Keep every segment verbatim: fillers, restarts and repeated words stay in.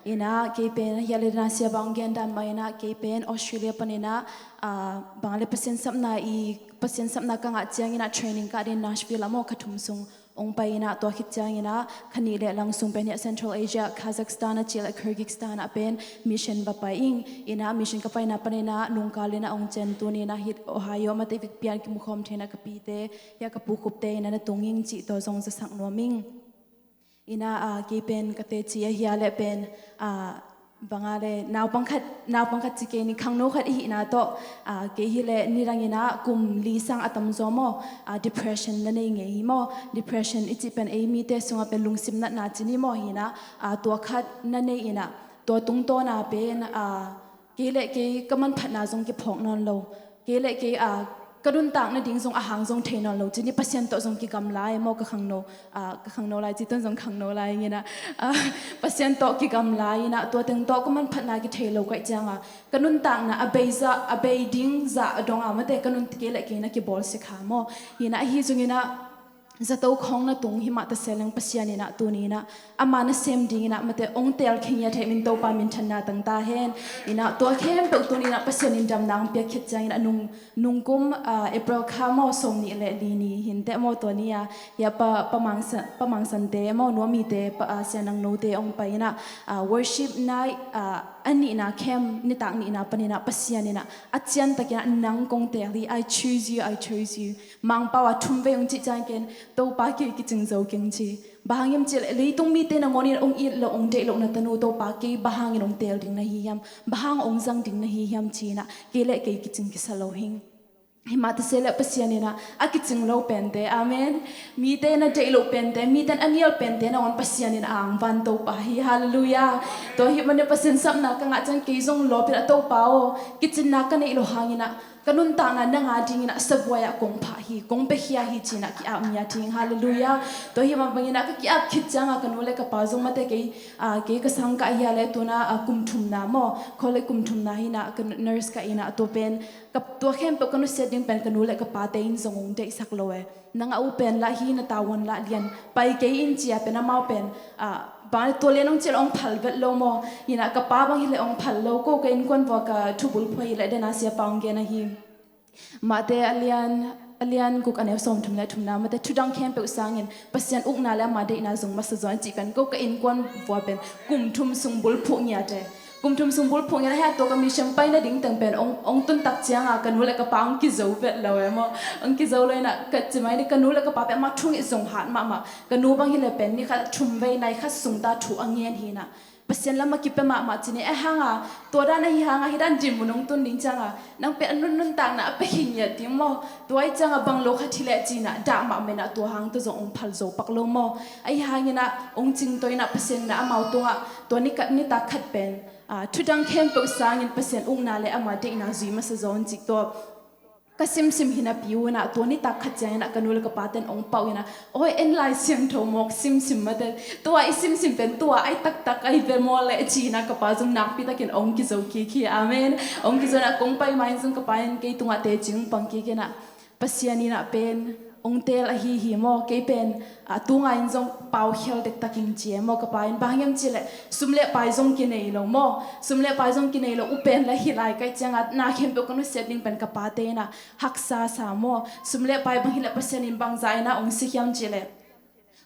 Inah kei pen hia le dana siapa hong gen dan mah inah kei pen Australia pan inah, ah, bang le Pasian sapna i Pasian sapna ka ngah ciang inah training ka ding Nashville ah maw kha thum sung hong pai inah tua khit ciang inah kha nih le lang sung pen hiah Central Asia, Kazakhstan a cih le Kyrgyzstan ah pen mission va pai ing. Inah mission ka paina pan inah nungkal inah hong cian tuni inah hih Ohio mate Vik Pian kimukhawm thei inah ka pite hiah ka pu Khup te inah na tung ing cih tua zong zasak nuam ing. Inah, ah, kei pen ka teci a hia le pen, ah, banga le naupang khat, naupang khat ci kei ni khangno khat i hihna tawh, ah, kei hi le nidang inah kum li sang a tamzaw maw, ah, depression na nei ngei hi maw. Depression i cih pen ei mite sungah pen lungsim natna ci ni maw hi inah, ah, tua khat na nei inah tua tungtawna pen, ah, kei le kei ka manphatna zong kiphawk nawn lo. Kei le kei, ah, ka nuntak nading zong a hang zong thei nawn lo. Cini Pasian tawh zong kigamla e maw ka khangno, ah, ka khangno lai ci tun zong khangno lai ing inah, ah, Pasian tawh kigamla inah tua teng tawh ka manphatna kithei lo ka hih cianga ka nuntakna a bei zah, a bei ding zah a dong a mate ka nun kei le kei na kibawlsia kha maw. Inah ahi zong inah zato khawng na tung himah ta seleng Pasian inah tuni inah ama na sem ding inah mate hong teel khingia thei min Topa minthanna tang ta hen. Inah tua khempeuh tuni inah Pasian in damna hong piak khit ciang inah nung, nungkum, ah, April kha maw sawm nih le li ni hinteh maw tua ni a hiah pa, pa Mangsa-, pa Mangsante maw Nuamite pa, ah, Sia Nang Note hong pai inah, ah, worship night, ah, a nihna camp nitak nihna pan inah Pasian inah a ciantak inah nang kong teel hi, I choose you, I choose you. Mangpau a thum vei hong cih ciang ken Topa kei kicing zo keng ci. Bang hang hiam cih leh leitung mite nangawn in hong it loh hong deih loh na tanu Topa kei bang hangin hong teel ding na hi hiam? Bang hang hong zang ding na hi hiam ci inah kei le kei kicing kisa lo hing. Himah ta seleh Pasian inah a kicing lo pente, amen. Mite na deih loh pente, mite na nial pente nangawn Pasian in a angvan Topa hi, halleluiah. Tua hih manin Pasian sapna ka ngah ciang kei zong lawp inah Topa aw kicinna ka neih loh hang inah ka nuntakna nang a ding inah sabuai ah kong phah hi, kong piakhia hi ci inah ki-ap ngiat hing, halleluiah. Tua hih mah bang inah ka ki-ap khit cianga ka nu le ka pa zong mate kei, ah, kei ka sang ka hia le tuna, ah, kum thumna maw, college kum thumna hi inah ka nurse ka inah tua pen ka tua khempeuh ka nusiat ding pen ka nu le ka pate in zong hong deihsak lo e. Nang a u pen lah hi na tavuan lah lian pai kei in ci a pen amau pen, ah, bang tua lian hong cil hong phal vet lo maw? Inah ka pa bang hileh hong phal lo ko ka innkuan vua ka thubul phua hileh dena siapa hong gen ahi. Mate a lian, a lian guk a neu sawm thum le thumna mate thudang khempeuh sangin Pasian ukna le ama deihna zong masa zaw in cih pen ko ka innkuan vua pen kum thum sung bulphuh ngiat e. Kum thum sung bulphuh ngiat a hia tua ka mission paina ding teng pen hong, hong tuntak cianga ka nu le ka pa hong kizo vet lo e maw? Hong kizo lo inah ka cimai ni ka nu le ka pa pen ama thungih zong hat mahmah. Ka nu bang hileh pen ni khat thum vei nai khat sung ta thu a ngen hi inah Pasian lam a kipia mahmah cini a hanga tua dan ahi hanga hi dan dinmun hong tun ding cianga nang pen a nun nuntakna a pia khin ngiat ding maw? Tua ahi cianga bang lo khat hileh ci inah dah mahmah inah tua hang tua zong hong phal zo pak lo maw? Ahi hang inah hong cingtaw inah Pasian inah amau tungah tua ni khat nitak khat pen, ah, thudang khempeuh sangin Pasian ukna le ama deihna zui masa zaw in cih tua ka simsim hi napi uh inah tua nitak khat ciang inah ka nu le ka paten hong pau inah awi en Lai Siangtho mawk simsim mate tua i simsim pen tua ai taktak ai ve maw le ci inah ka pa zong nakpi takin hong kizo kik hi, amen. Hong kizo inah kong pai ma in zong ka pa in kei tungah teci hong pang kik inah Pasian inah pen hong teel ahi hi maw? Kei pen, ah, tunga in zong pau khial dektak ing ci e maw? Ka pa in bang hang hiam cih leh sum le pai zong kinei lo maw? Sum le pai zong kinei lo u pen la hi lai ka hih cianga na khempeuh ka nusiat ding pen ka pate inah haksa sa maw? Sum le pai bang hileh Pasian in bangzah inah hong si hiam cih leh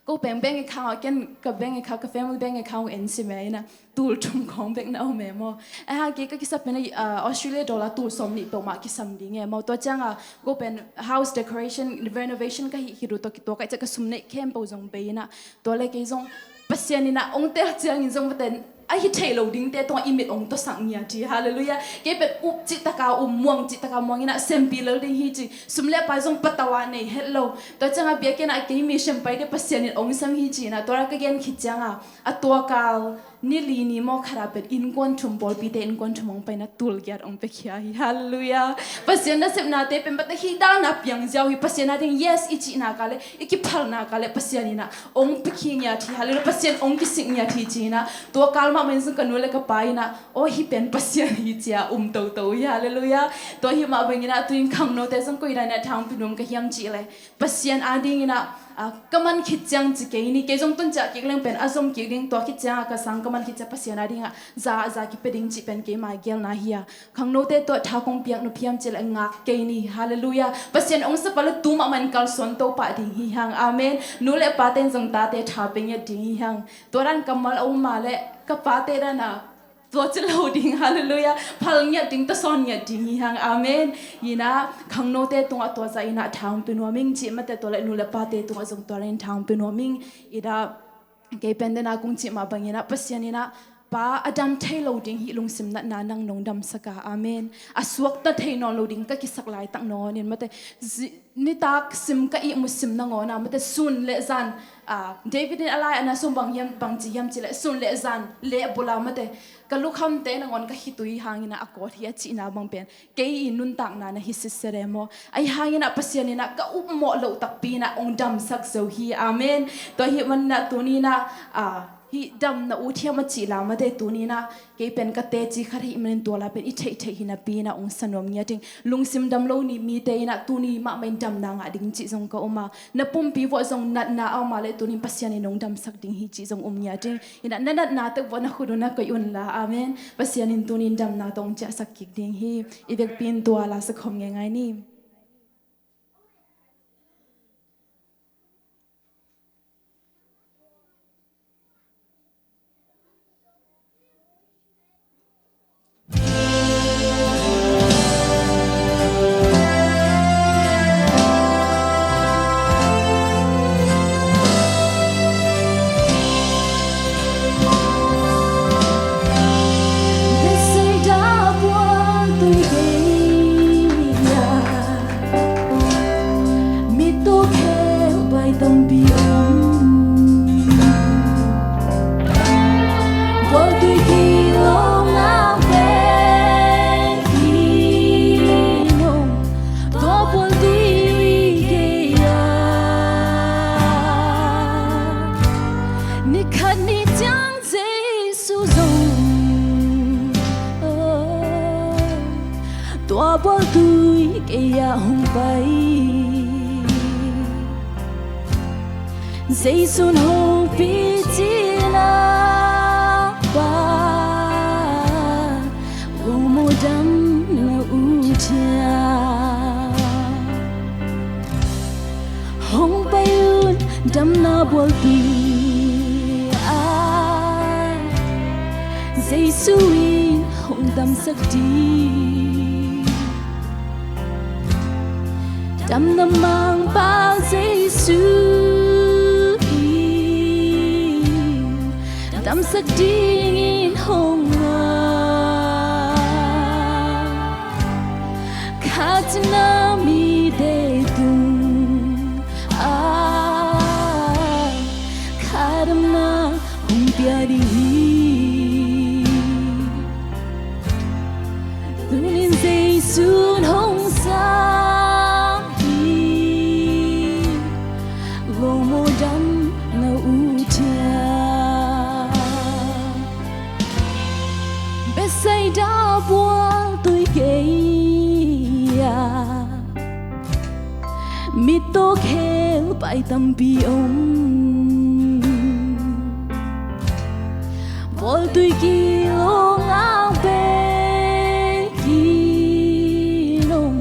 ko pen bank account ah ken ka bank account ka family bank account en sim e inah tul thum khawng bek na om e maw? Ahi hang kei ka kisam pen, ah, Australia dollar tul sawm nih peuhmah kisam ding e maw? Tua cianga ko pen house decoration renovation ka hih khit uh tawh kituak a i ciah ka sum neih khempeuh zong bei inah tua le kei zong Pasian inah hong teel ciangin zong paten ahi thei lo dingte tungah i mit hong tuasak ngiat hi, halleluiah. Kei pen up cihtaka um muang cihtaka muang inah sempi lel ding hi ci sum le pai zong patau a nei het lo. Tua cianga biakinn ah kei mission pai ding Pasian in hong sam hi ci inah tua ka gen khit cianga a tuakal ni li ni maw khat ah pen innkuan thum pawlpite innkuan thum hong paina tul giat hong piakhia hi, halleluiah. Pasian nasepnate pen bate hi dana piang ziau hi. Pasian a ding yes i cihna ka le i kiphalna ka le Pasian inah hong piakhia ngiat hi, halleluiah. Pasian hong kisik ngiat hi ci inah tua kal mahmah in zong ka nu le ka pa inah aw hih pen Pasian hi ci a um toto hi, halleluiah. Tua hih mah bang inah tu in khangnote zong koi dan inah thangpi nuam ka hiam cih leh Pasian a ding inah a, ka man khit ciang ci kei ni, kei zong tun ciah kik leng pen a zom kik ding, tua khit ciang a ka sang ka man khit ciang Pasian a dingah za, za kipia ding cih pen keima geelna hi a. Khangnote tawh tha kong piak nop hiam cih leh ngak kei ni. Halleluiah. Pasian hong sapa leh tu mahmah in kalsuan to pah ding hi hang. Amen. Nu le pate in zong tate tha pia ngiat ding hi hang. Tua dan kammal a um mah leh ka pate dan a tua ci lo ding. Halleluiah. Phal ngiat ding, tasawn ngiat ding hi hang. Amen. Inah khangnote tungah tua zah inah tha hong pia nuam ing cih mate, tua leh nu le pate tungah zong tua dan in tha hong pia nuam ing. Inah kei pen dena kong cih mah bang inah Pasian inah pa a dam thei lo ding hih lungsim natna nang nong damsak a. Amen. A suakta thei nawn lo ding ka kisak laitak nangawn in mate, zi-, nitak sim ka ihmu sim nangawn a mate, sun le zan, a, David in a lai-atna sung bang hiam, bang ci hiam cih leh sun le zan leh bula mate, ka lukhamte nangawn ka khitui hang inah a kawt hi a cihna bang pen kei i nuntakna na hi sitset e maw. Ahi hang inah Pasian inah ka upmawh loh takpi inah hong damsak zo hi. Amen. Tua ahih manin ah tuni inah, a, hih damna ut hiam a cih la mate, tuni inah kei pen ka teci khat ahih manin tua la pen i theihtheih hi napi inah hong sa nuam ngiat ing. Lungsim dam lo ni mite inah tuni mahmah in damna ngah ding cih zong ka um a, na pumpi vuah zong natna a om mah leh tuni in Pasian in hong damsak ding hi cih zong um ngiat ing. Inah na natna tek vuah na khut uh na koih un la. Amen. Pasian in tuni in damna tawh hong ciahsak kik ding hi. I vekpi in tua la sakhawm ngeingai ni. Bethsaida bual tui gei-ah, mittaw khel pai tampi om. Bual tui gei lo ngak bek in om, tua bual tui gei-ah. Ni khat ni ciang Jesu zong, oh, tua bual tui gei-ah hong pai. Jesu'n hopih cihna, Pa, lungmuang dam na ut hiam? Hong pai un damna bual tui ah, Jesu in hong damsak ding. Damna mangpa Jesu in damsak dingin hong a, khat ciang na mite tungah kha damna hong pia ding hi. Tuni-in Jesu'n hong sam hi, lungmuang dam na ut hiam? Bethsaida bual tui gei-ah, mittaw khel pai tampi om. Bual tui gei lo ngak bek in om,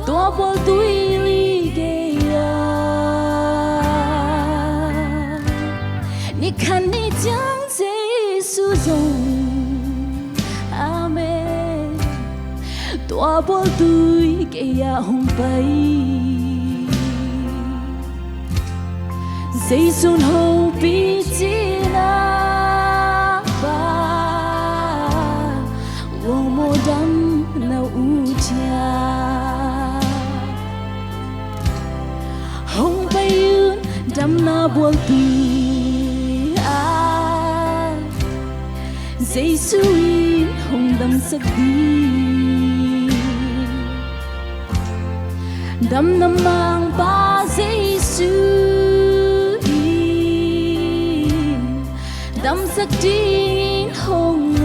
tua bual tui gei-ah. Ni khat ni ciang Jesu zong, amen, tua bual tui gei-ah hong pai. Jesu'n hopih cihna, Pa, lungmuang dam na ut hiam? Hong pai un damna bual tui ah, Jesu in hong damsak ding. Damna mangpa Jesu in damsak dingin hong a,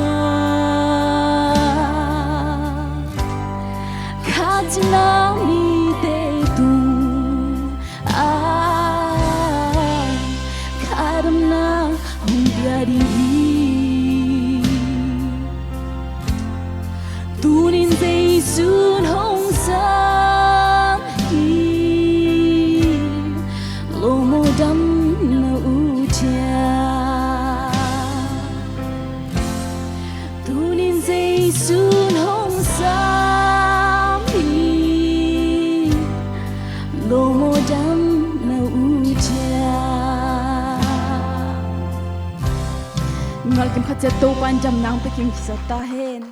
khat ciang na mite tungah Ngal kim khat ciat Topa in dam nang pia kim kisa ta hen.